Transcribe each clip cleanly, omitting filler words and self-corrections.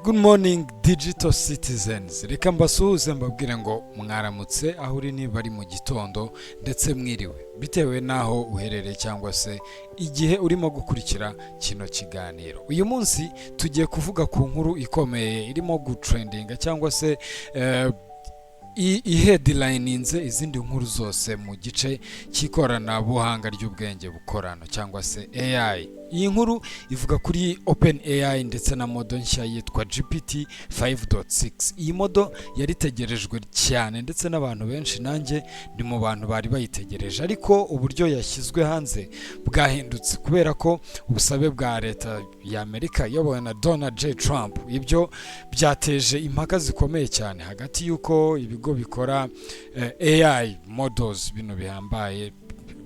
Good morning, digital citizens. Reka mbasuhuze, mbabwire ngo mwaramutse aho uri, niba ari mu gitondo, ndetse mwiriwe bitewe n'aho uherereye cyangwa se igihe urimo gukurikira kino kiganiro. Uyu munsi tugiye kuvuga ku nkuru ikomeye irimo gutrendinga cyangwa se iheadlininze izindi nkuru zose mu gice cy'ikoranabuhanga ry'ubwenge bukorano cyangwa se AI. Iyi nkuru ivuga kuri Open AI ndetse na model nshya yitwa GPT 5.6. Iyi model yari itegerejwe cyane ndetse n'abantu benshi, nanjye ni mu bantu bari bayitegereje, ariko uburyo yashyizwe hanze bwahindutse kubera ko ubusabe bwa leta ya Amerika iyobowe na Donald J Trump. Ibyo byateje impaka zikomeye cyane hagati y'uko ibigo bikora AI models bino bihambaye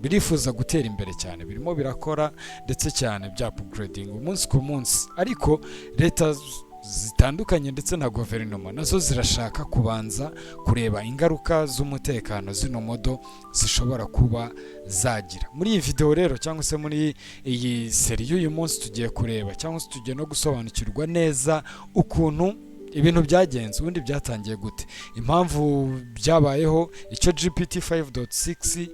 birifuza gutera imbere cyane, birimo birakora ndetse cyane bya upgrading umunsi ku munsi, ariko leta zitandukanye ndetse na guverinoma nazo zirashaka kubanza kureba ingaruka z'umutekano zino model zishobora kuba zagira. Muri iyi video rero, cyangwa se muri iyi seri y'uyu munsi, tugiye kureba cyangwa se tugiye no gusobanukirwa neza ukuntu ibintu byagenze, ubundi byatangiye gute, impamvu byabayeho, icyo GPT 5.6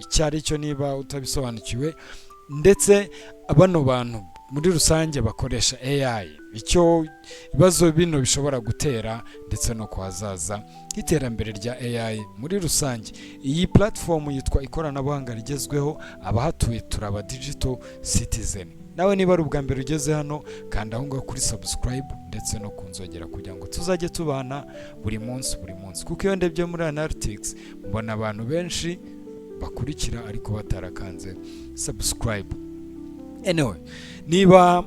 icyo ari cyo niba utabisobanukiwe, ndetse bano bantu muri rusange bakoresha AI, icyo ibibazo bino bishobora gutera, ndetse no ku hazaza h'iterambere rya AI muri rusange. Iyi platform yitwa Ikoranabuhanga Rigezweho, abahatuye turaba digital citizen. Nawe niba ari ubwa mbere ugeze hano, kanda aho ngaho kuri subscribe ndetse no kunzogera kugira ngo tuzajye tubana buri munsi buri munsi, kuko iyo ndebye muri analytics mbona abantu benshi bakurikira ariko batarakanze subscribe. Anyway, niba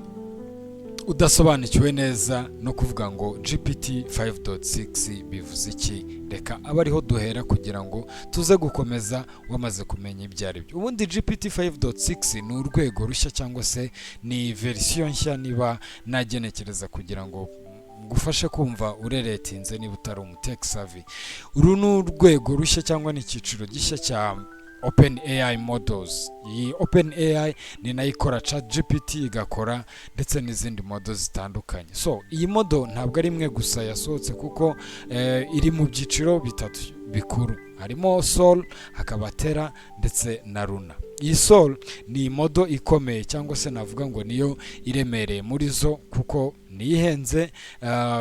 udasobanukiwe neza no kuvuga ngo GPT 5.6 bivuze iki, reka abe ariho duhera kugira ngo tuze gukomeza wamaze kumenya ibyo ari byo. Ubundi GPT 5.6 ni urwego rushya cyangwa se ni verisiyo nshya, niba nagenekereza kugira ngo ngufashe kumva urelatinze niba utari umu tech savvy. Uru ni urwego rushya cyangwa ni icyiciro gishya cya Open AI models. Iyi Open AI ni nayo ikora ChatGPT, igakora ndetse n'izindi model zitandukanye. So iyi model ntabwo ari imwe gusa yasohotse, kuko iri mu byiciro bitatu bikuru: harimo Sol, hakaba Terra ndetse na Luna. Iyi Sol ni model ikomeye, cyangwa se navuga ngo niyo iremereye muri zo kuko niyo ihenze.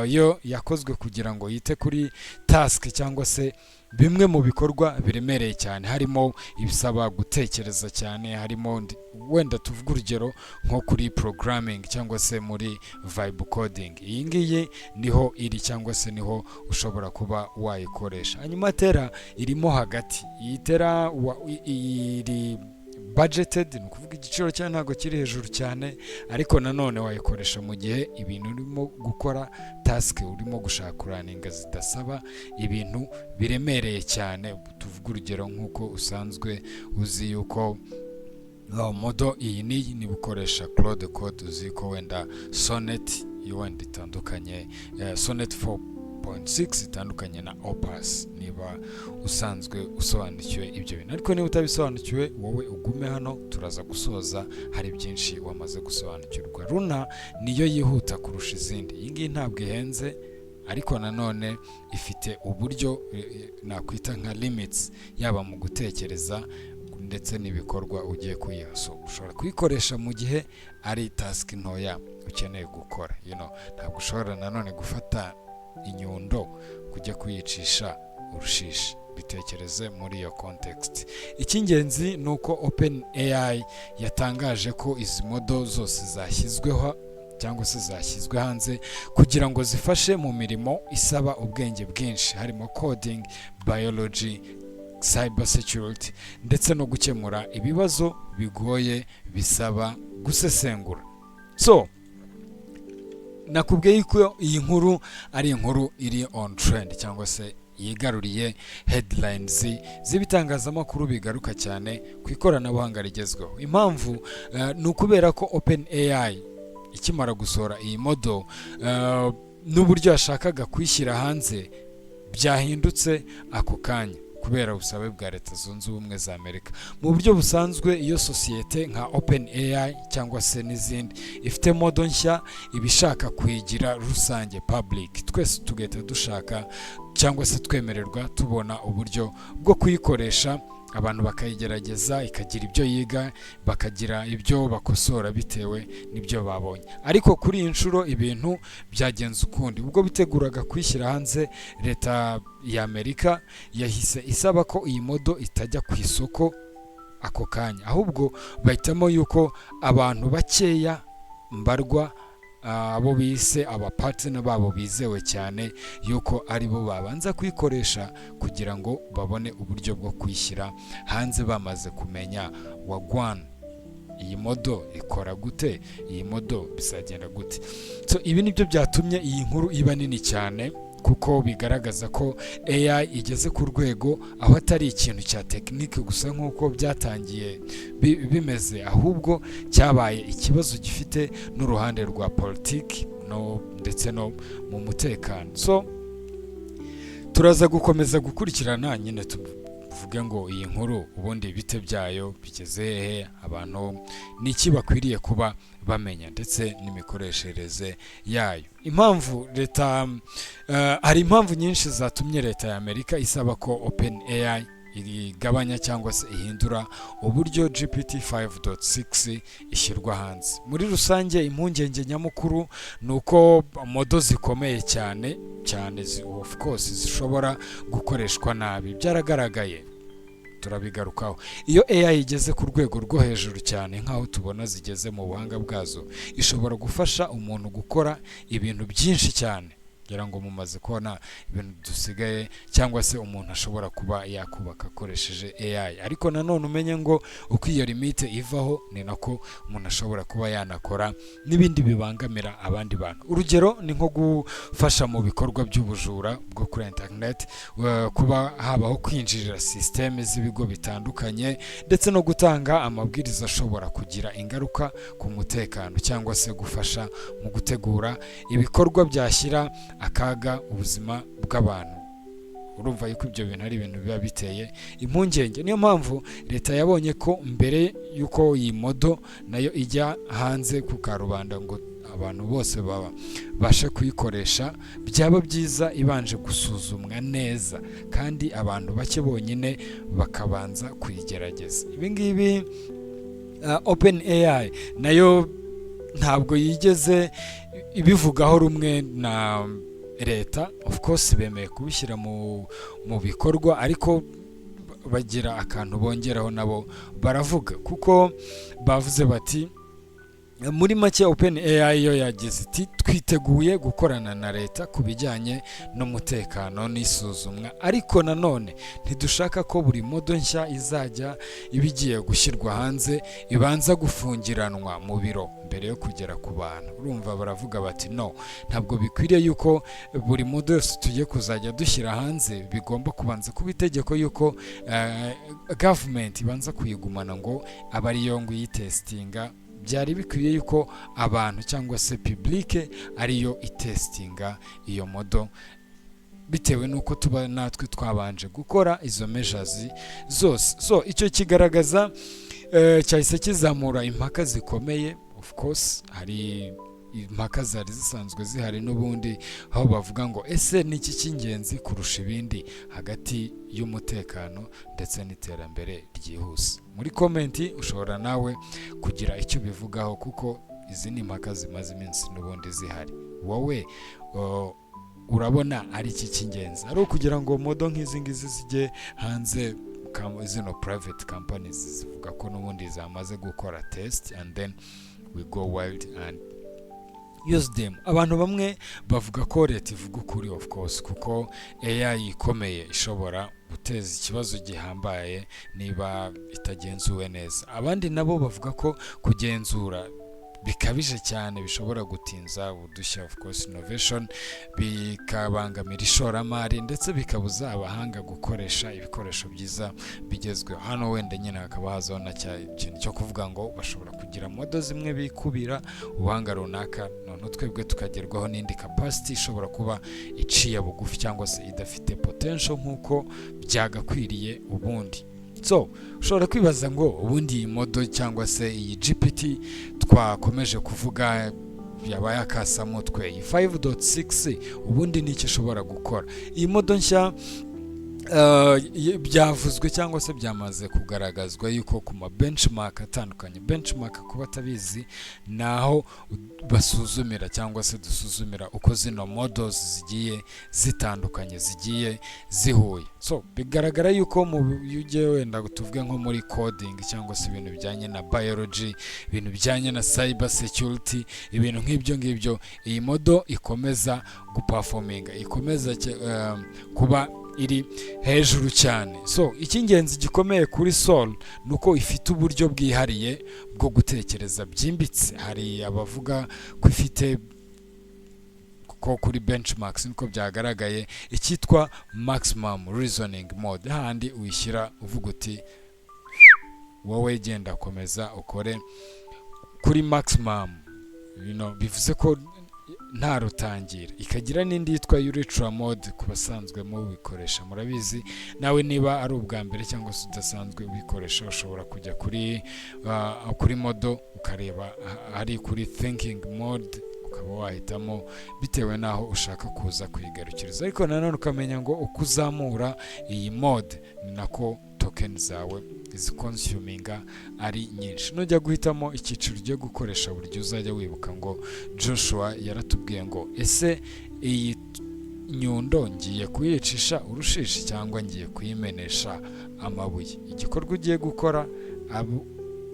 Yo yakozwe kugira ngo yite kuri task cyangwa se bimwe mu bikorwa biremereye cyane, harimo ibisaba gutekereza cyane, harimo wenda tuvuge urugero nko kuri programming cyangwa se muri vibe coding. Iyi ngiyi niho iri cyangwa se niho ushobora kuba wayikoresha. Hanyuma Terra irimo hagati. Iyi Terra iri budgeted, ni ukuvuga igiciro cyayo ntabwo kiri hejuru cyane, ariko nanone wayikoresha mu gihe ibintu urimo gukora, task urimo gushaka kurunninga, zidasaba ibintu biremereye cyane. Tuvuge urugero nk'uko usanzwe uzi yuko model iyi n'iyi, niba ukoresha Claude Code, uzi ko wenda Sonnet iyo wenda itandukanye, Sonnet 4.6 itandukanye na Opus, niba usanzwe usobanukiwe ibyo bintu. Ariko niba utabisobanukiwe, wowe ugume hano, turaza gusoza hari byinshi wamaze gusobanukirwa. Luna niyo yihuta kurusha izindi. Iyi ngiyi ntabwo ihenze, ariko nanone ifite uburyo nakwita nka limits, yaba mu gutekereza ndetse n'ibikorwa ugiye kuyiha. So ushobora kuyikoresha mu gihe ari task ntoya ukeneye gukora. Ntabwo ushobora nanone gufata inyundo kujya kuyicisha urushishi. Bitekereze muri iyo context. Icy'ingenzi ni uko Open AI yatangaje ko izi model zose zashyizweho cyangwa se zashyizwe hanze kugira ngo zifashe mu mirimo isaba ubwenge bwinshi, harimo coding, biology, cyber security ndetse no gukemura ibibazo bigoye bisaba gusesengura. So nakubwiye yuko iyi nkuru ari inkuru iri on trend cyangwa se yigaruriye headlines z'ibitangazamakuru bigaruka cyane ku ikoranabuhanga rigezweho. Impamvu ni ukubera ko Open AI ikimara gusohora iyi model, n'uburyo yashakaga kuyishyira hanze byahindutse ako kanya. Kubera ubusabe bwa Leta Zunze Ubumwe za Amerika. Mu buryo busanzwe, iyo sosiyete nka OpenAI cyangwa se n'izindi ifite model nshya, iba ishaka kuyigira rusange, public, twese tugahita dushaka cyangwa se twemererwa, tubona uburyo bwo kuyikoresha, abantu bakayigerageza, ikagira ibyo yiga, bakagira ibyo bakosora bitewe n'ibyo babonye. Ariko kuri iyi nshuro ibintu byagenze ukundi. Ubwo biteguraga kuyishyira hanze, leta ya Amerika yahise isaba ko iyi model itajya ku isoko ako kanya, ahubwo bahitamo yuko abantu bakeya mbarwa, abo bise aba partner babo bizewe cyane, yuko ari bo babanza kuyikoresha kugira ngo babone uburyo bwo kuyishyira hanze bamaze kumenya wagwan, iyi model ikora gute, iyi model bizagenda gute. So ibi nibyo byatumye iyi nkuru iba nini cyane, kuko bigaragaza ko AI igeze ku rwego aho atari ikintu cya tekinike gusa nk'uko byatangiye bimeze, ahubwo cyabaye ikibazo gifite n'uruhande rwa politiki no ndetse no mu mutekano. So turaza gukomeza gukurikirana nyine, tuvuge ngo iyi nkuru ubundi bite byayo, bigeze hehe, abantu ni iki bakwiriye kuba bamenya, ndetse n'imikoreshereze yayo. Impamvu leta hari impamvu nyinshi zatumye leta ya Amerika isaba ko OpenAI igabanya cyangwa se ihindura uburyo GPT 5.6 ishyirwa hanze. Muri rusange, impungenge nyamukuru ni uko model zikomeye cyane cyane of course zishobora gukoreshwa nabi. Byaragaragaye, turabigarukaho. Iyo AI igeze ku rwego rwo hejuru cyane nk'aho tubona zigeze mu buhanga bwazo, ishobora gufasha umuntu gukora ibintu byinshi cyane. Ngira ngo mumaze kubona ibintu dusigaye cyangwa se umuntu ashobora kuba yakubaka akoresheje AI. Ariko nanone umenye ngo uko iyo limite ivaho, ni nako umuntu ashobora kuba yanakora n'ibindi bibangamira abandi bantu. Urugero ni nko gufasha mu bikorwa by'ubujura bwo kuri internet, kuba habaho kwinjirira sisiteme z'ibigo bitandukanye, ndetse no gutanga amabwiriza ashobora kugira ingaruka ku mutekano, cyangwa se gufasha mu gutegura ibikorwa byashyira akaga ubuzima bw'abantu. Urumva yuko ibyo bintu ari ibintu biba biteye impungenge. Niyo mpamvu leta yabonye ko mbere y'uko iyi model nayo ijya hanze ku karubanda ngo abantu bose babashe kuyikoresha, byaba byiza ibanje gusuzumwa neza kandi abantu bake bonyine bakabanza kuyigerageza. Ibi ngibi OpenAI nayo ntabwo yigeze ibivugaho rumwe na leta. Of course bemeye kubishyira mu bikorwa, ariko bagira akantu bongeraho nabo baravuga, kuko bavuze bati, muri make OpenAI yo yagize iti: "Twiteguye gukorana na leta ku bijyanye n'umutekano n'isuzumwa, ariko nanone ntidushaka ko buri model nshya izajya iba igiye gushyirwa hanze ibanza gufungiranwa mu biro mbere yo kugera ku bantu." Urumva baravuga bati: "No, ntabwo bikwiriye yuko buri model yose tugiye kuzajya dushyira hanze bigomba kubanza kuba itegeko yuko government ibanza kuyigumana ngo abe ariyo ngo iyitesitinga. Byari bikwiye yuko abantu cyangwa se public ariyo itesitinga iyo model, bitewe n'uko tuba natwe twabanje gukora izo measures zose." So icyo kigaragaza cyahise kizamura impaka zikomeye. Of course hari impaka zari zisanzwe zihari n'ubundi, aho bavuga ngo: ese ni iki cy'ingenzi kurusha ibindi hagati y'umutekano ndetse n'iterambere ryihuse? Muri comment ushobora nawe kugira icyo ubivugaho, kuko izi ni impaka zimaze iminsi n'ubundi zihari. Wowe urabona ari iki cy'ingenzi? Ari ukugira ngo model nk'izi ngizi zijye hanze, zino private companies zivuga ko n'ubundi zamaze gukora test, and then we go wild and use them. Abantu bamwe bavuga ko leta ivuga ukuri, of course, kuko AI ikomeye ishobora guteza ikibazo gihambaye niba itagenzuwe neza. Abandi nabo bavuga ko kugenzura Bikabije cyane bishobora gutinza udushya, of course innovation, bikabangamira ishoramari, ndetse bikabuza abahanga gukoresha ibikoresho byiza bigezweho. Hano wenda nyine hakaba hazaho na cya kintu cyo kuvuga ngo bashobora kugira model zimwe bikubira ubuhanga runaka, none twebwe tukagerwaho n'indi capacity ishobora kuba iciye bugufi cyangwa se idafite potential nk'uko byagakwiriye ubundi. So ushobora kwibaza ngo ubundi iyi model cyangwa se iyi GPT twakomeje kuvuga yabaye akasamutwe, iyi 5.6, ubundi ni icyo ishobora gukora iyi model nshya? Byavuzwe cyangwa se byamaze kugaragazwa yuko ku ma benchmark atandukanye, benchmark kuba atabizi ni aho basuzumira cyangwa se dusuzumira uko zino models zigiye zitandukanye, zigiye zihuye. So bigaragara yuko mu iyo ugiye wenda tuvuge nko muri coding cyangwa se ibintu bijyanye na biology, ibintu bijyanye na cyber security, ibintu nk'ibyo ngibyo, iyi model ikomeza guperforminga, ikomeza kuba iri hejuru cyane. So icy'ingenzi gikomeye kuri Sol ni uko ifite uburyo bwihariye bwo gutekereza byimbitse. Hari abavuga ko ifite, ko kuri benchmarks niko byagaragaye, icyitwa maximum reasoning mode, hahandi uyishyira uvuga uti: "Wowe genda, komeza ukore kuri maximum." Bivuze ko nta rutangira. Ikagira n'indi yitwa ultra mode. Ku basanzwe mubikoresha murabizi, nawe niba ari ubwa mbere cyangwa se udasanzwe ubikoresha, ushobora kujya kuri model ukareba ari kuri thinking mode, ukaba wahitamo bitewe n'aho ushaka kuza kuyigarukiriza. Ariko nanone ukamenya ngo uko uzamura iyi mode ni nako token zawe iziconsuminga ari nyinshi. Nujya guhitamo icyiciro ugiye gukoresha, buri gihe uzajya wibuka ngo Joshua yaratubwiye ngo: "Ese iyi nyundo ngiye kuyicisha urushishi cyangwa ngiye kuyimenesha amabuye?" Igikorwa ugiye gukora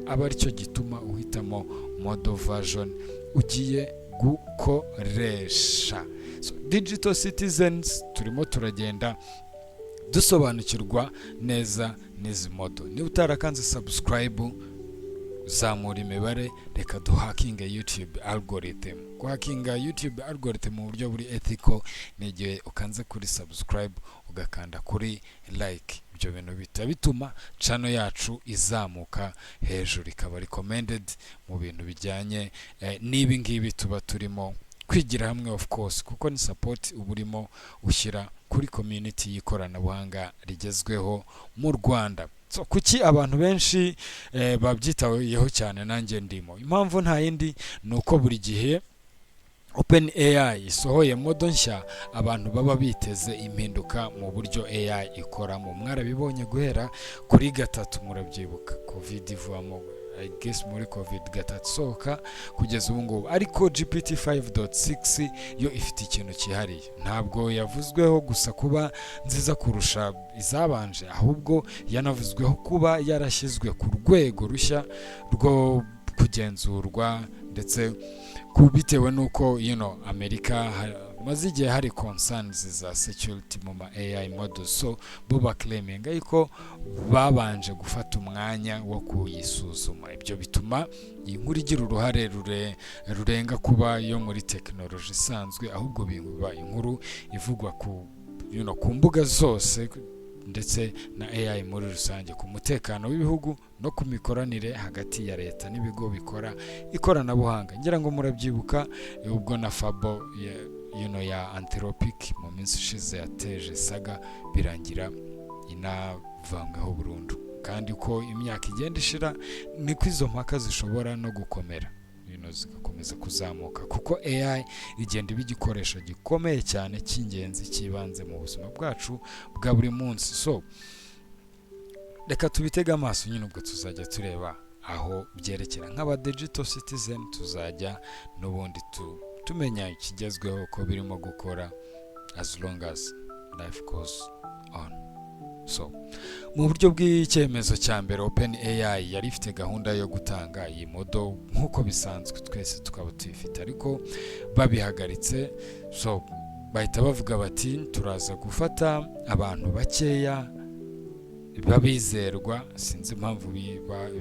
aba aricyo gituma uhitamo model version ugiye gukoresha. So, digital citizens, turimo turagenda dusobanukirwa neza n'izi model. Niba utarakanze subscribe, zamura imibare, reka duhackinge YouTube algorithm. Guhackinga YouTube algorithm mu buryo buri ethical ni igihe ukanze kuri subscribe, ugakanda kuri like. Ibyo bintu bihita bituma channel yacu izamuka hejuru, ikaba recommended mu bintu bijyanye n'ibi ngibi tuba turimo kwigira hamwe, of course, kuko ni support uba urimo ushyira kuri community y'ikoranabuhanga rigezweho mu Rwanda. So, kuki abantu benshi babyitayeho cyane, nanjye ndimo? Impamvu nta yindi, ni uko buri gihe OpenAI isohoye model nshya, abantu baba biteze impinduka mu buryo AI ikoramo. Mwarabibonye guhera kuri 3, murabyibuka COVID ivamo, I guess muri COVID 3 isohoka kugeza ubu ngubu. Ariko GPT 5.6 yo ifite ikintu cyihariye. Ntabwo yavuzweho gusa kuba nziza kurusha izabanje, ahubwo yanavuzweho kuba yarashyizwe ku rwego rushya rwo kugenzurwa, ndetse bitewe n'uko Amerika maze igihe hari concerns za security mu ma AI models. So bo baclaiminga yuko babanje gufata umwanya wo kuyisuzuma. Ibyo bituma iyi nkuru igira uruhare rurenga kuba yo muri tekinoloji isanzwe, ahubwo biba inkuru ivugwa ku mbuga zose, ndetse na AI muri rusange, ku mutekano w'ibihugu no ku mikoranire hagati ya leta n'ibigo bikora ikoranabuhanga. Ngira ngo murabyibuka ubwo na Fable ya Anthropic mu minsi ishize yateje saga, birangira inavanyweho burundu. Kandi uko imyaka igenda ishira niko izo mpaka zishobora no gukomera, zigakomeza kuzamuka, kuko AI igenda iba igikoresho gikomeye cyane cy'ingenzi cy'ibanze mu buzima bwacu bwa buri munsi. So reka tubitege amaso nyine, ubwo tuzajya tureba aho byerekera. Nk'aba digital citizen tuzajya n'ubundi tumenya ikigezweho ko birimo gukora, as long as life goes on. So mu buryo bw'icyemezo cya mbere, OpenAI yari ifite gahunda yo gutanga iyi model nk'uko bisanzwe, twese tukaba tuyifite, ariko babihagaritse. So bahita bavuga bati: "Turaza gufata abantu bakeya." Babizerwa, sinzi impamvu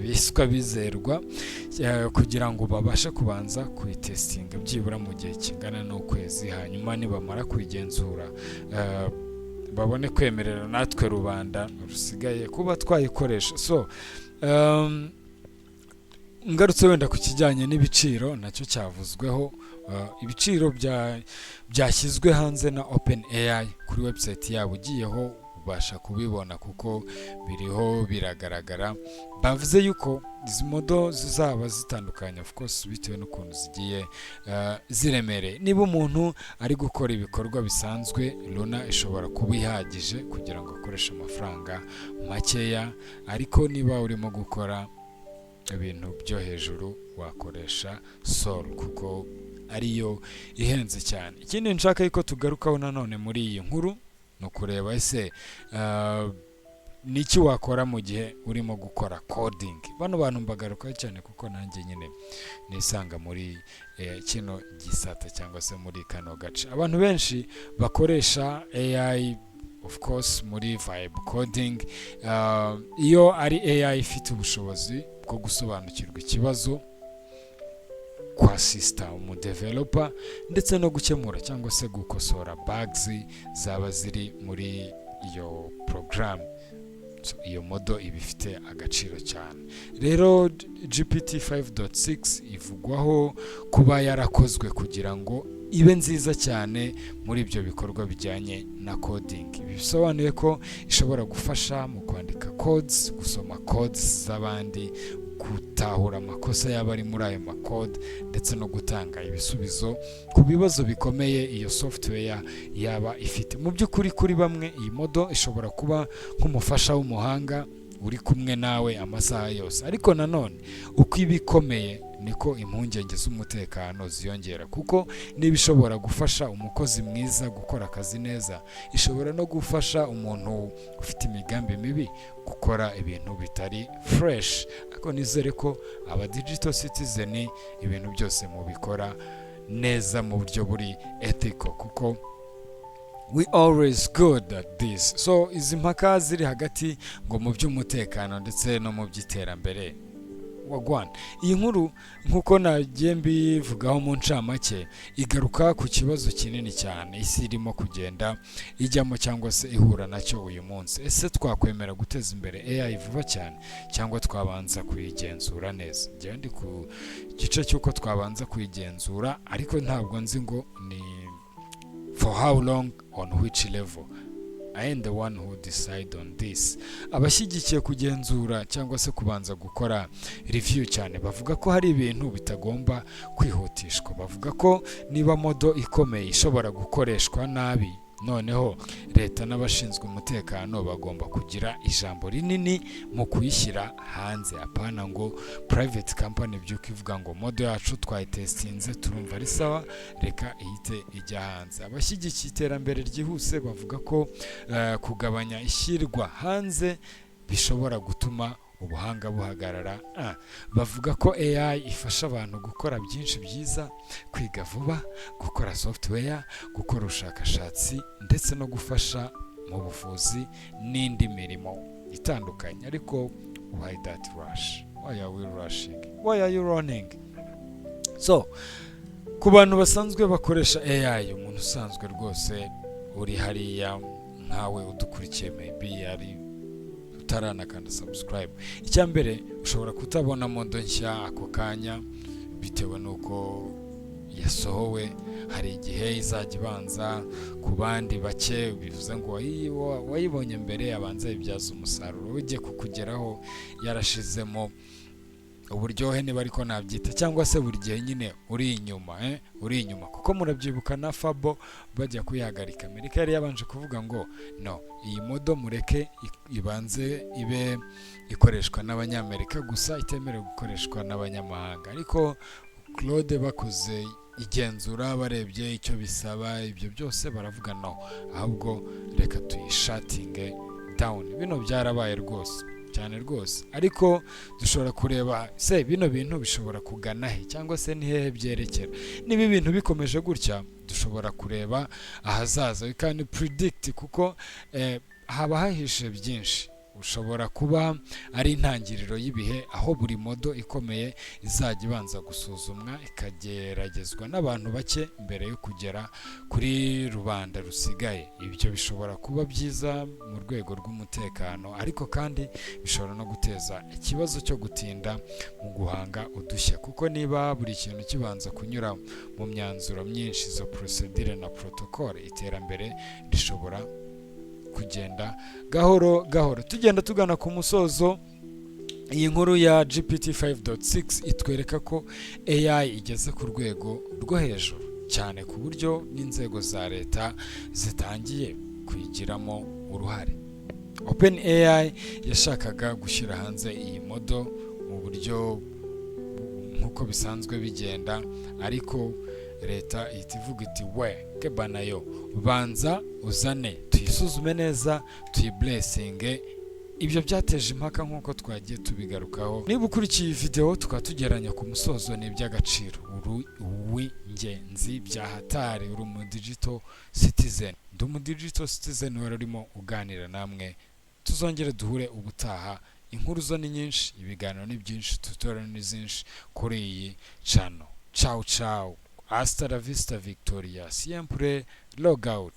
biswa bizerwa, kugira ngo babashe kubanza kuyitestinga byibura mu gihe kingana n'ukwezi, hanyuma nibamara kuyigenzura babone kwemerera natwe rubanda rusigaye kuba twayikoresha. So ngarutse wenda ku kijyanye n'ibiciro, nacyo cyavuzweho. Ibiciro byashyizwe hanze na OpenAI kuri website yabo, ugiyeho ubasha kubibona kuko biriho biragaragara. Bavuze yuko izi model zizaba zitandukanye, of course bitewe n'ukuntu zigiye ziremereye. Niba umuntu ari gukora ibikorwa bisanzwe, Luna ishobora kuba ihagije kugira ngo akoreshe amafaranga makeya, ariko niba urimo gukora ibintu byo hejuru wakoresha Sol kuko ariyo ihenze cyane. Ikindi nshaka yuko tugarukaho nanone muri iyi nkuru ni ukureba ese niki wakora mu gihe urimo gukora coding. Bano bantu mbagarukaho cyane kuko nanjye nyine nisanga muri kino gisata cyangwa se muri kano gace. Abantu benshi bakoresha AI, of course, muri vibe coding. Iyo ari AI ifite ubushobozi bwo gusobanukirwa ikibazo, kwassista umudeveloper ndetse no gukemura cyangwa se gukosora bugs zaba ziri muri iyo porogaramu, so, iyo model iba ifite agaciro cyane. Rero GPT 5.6 ivugwaho kuba yarakozwe kugira ngo ibe nziza cyane muri ibyo bikorwa bijyanye na coding. Ibi bisobanuye ko ishobora gufasha mu kwandika codes, gusoma codes z'abandi, gutahura amakosa yaba ari muri ayo makode ndetse no gutanga ibisubizo ku bibazo bikomeye iyo software yaba ifite. Mu by'ukuri, kuri bamwe iyi model ishobora kuba nk'umufasha w'umuhanga uri kumwe nawe amasaha yose. Ariko nanone uko iba ikomeye niko impungenge z'umutekano ziyongera, kuko niba ishobora gufasha umukozi mwiza gukora akazi neza, ishobora no gufasha umuntu ufite imigambi mibi gukora ibintu bitari fresh. Ariko nizere ko aba digital citizen ibintu byose mubikora neza mu buryo buri ethical, kuko we always good at this. So izi mpaka ziri hagati ngo mu by'umutekano ndetse no mu by'iterambere, wagwan. Iyi nkuru, nk'uko nagiye mbivugaho mu ncamake, igaruka ku kibazo kinini cyane isi irimo kugenda ijyamo cyangwa se ihura nacyo uyu munsi. Ese twakwemera guteza imbere AI vuba cyane cyangwa twabanza kuyigenzura neza? Njyewe ndi ku gice cy'uko twabanza kuyigenzura, ariko ntabwo nzi ngo ni for how long, on which level. I am the one who decide on this. Abashyigikiye kugenzura cyangwa se kubanza gukora review cyane bavuga ko hari ibintu bitagomba kwihutishwa. Bavuga ko niba model ikomeye ishobora gukoreshwa nabi, noneho leta n'abashinzwe umutekano bagomba kugira ijambo rinini mu kuyishyira hanze, apana ngo private company byuka ivuga ngo model yacu twayitestinze, turumva ari sawa, reka ihite ijya hanze. Abashyigikiye iterambere ryihuse bavuga ko kugabanya ishyirwa hanze bishobora gutuma ubuhanga buhagarara. Bavuga ko AI ifasha abantu gukora byinshi byiza, kwiga vuba, gukora software, gukora ubushakashatsi ndetse no gufasha mu buvuzi n'indi mirimo itandukanye. Ariko why that rush? Why are we rushing? Why are you running? So ku bantu basanzwe bakoresha AI, umuntu usanzwe rwose uri hariya nkawe udukurikiye, maybe ari utaranakanda subscribe, icya mbere ushobora kutabona model nshya ako kanya bitewe n'uko yasohowe. Hari igihe izajya ibanza ku bandi bake, bivuze ngo wayibonye mbere abanza yibyaza umusaruro, ugiye kukugeraho yarashizemo uburyohe, niba ariko nabyita, cyangwa se buri gihe nyine uri inyuma, uri inyuma. Kuko murabyibuka na Fable bajya kuyihagarika, Amerika yari yabanje kuvuga ngo no, iyi model mureke ibanze ibe ikoreshwa n'Abanyamerika gusa, itemerewe gukoreshwa n'abanyamahanga. Ariko Claude bakoze igenzura, barebye icyo bisaba, ibyo byose, baravuga no, ahubwo reka tuyishuttinge down. Bino byarabaye rwose cyane rwose. Ariko dushobora kureba se bino bintu bishobora kugana he cyangwa se ni hehe byerekera? Niba ibintu bikomeje gutya, dushobora kureba ahazaza, we can predict, kuko haba hahishe byinshi. Ushobora kuba ari intangiriro y'ibihe aho buri model ikomeye izajya ibanza gusuzumwa, ikageragezwa n'abantu bake mbere yo kugera kuri rubanda rusigaye. Ibyo bishobora kuba byiza mu rwego rw'umutekano, ariko kandi bishobora no guteza ikibazo cyo gutinda mu guhanga udushya, kuko niba buri kintu kibanza kunyura mu myanzuro myinshi, izo procedure na protocole, iterambere rishobora kugenda gahoro gahoro. Tugenda tugana ku musozo, iyi nkuru ya GPT 5.6 itwereka ko AI igeze ku rwego rwo hejuru cyane, ku buryo n'inzego za leta zitangiye kuyigiramo uruhare. OpenAI yashakaga gushyira hanze iyi model mu buryo nk'uko bisanzwe bigenda, ariko leta ihita ivuga iti: "We kebanayo, banza uzane tuyisuzume neza, tuyiblessinge." Ibyo byateje impaka nk'uko twagiye tubigarukaho. Niba ukurikiye iyi video tukaba tugeranya ku musozo, ni iby'agaciro, uri uw'ingenzi bya hatari, uri umu digital citizen. Ndi umu digital citizen wari urimo uganira namwe. Tuzongere duhure ubutaha. Inkuru zo ni nyinshi, ibiganiro ni byinshi, tutorial ni zinshi kuri iyi channel. Ciao ciao, hasta la vista, victoria siempre, log out.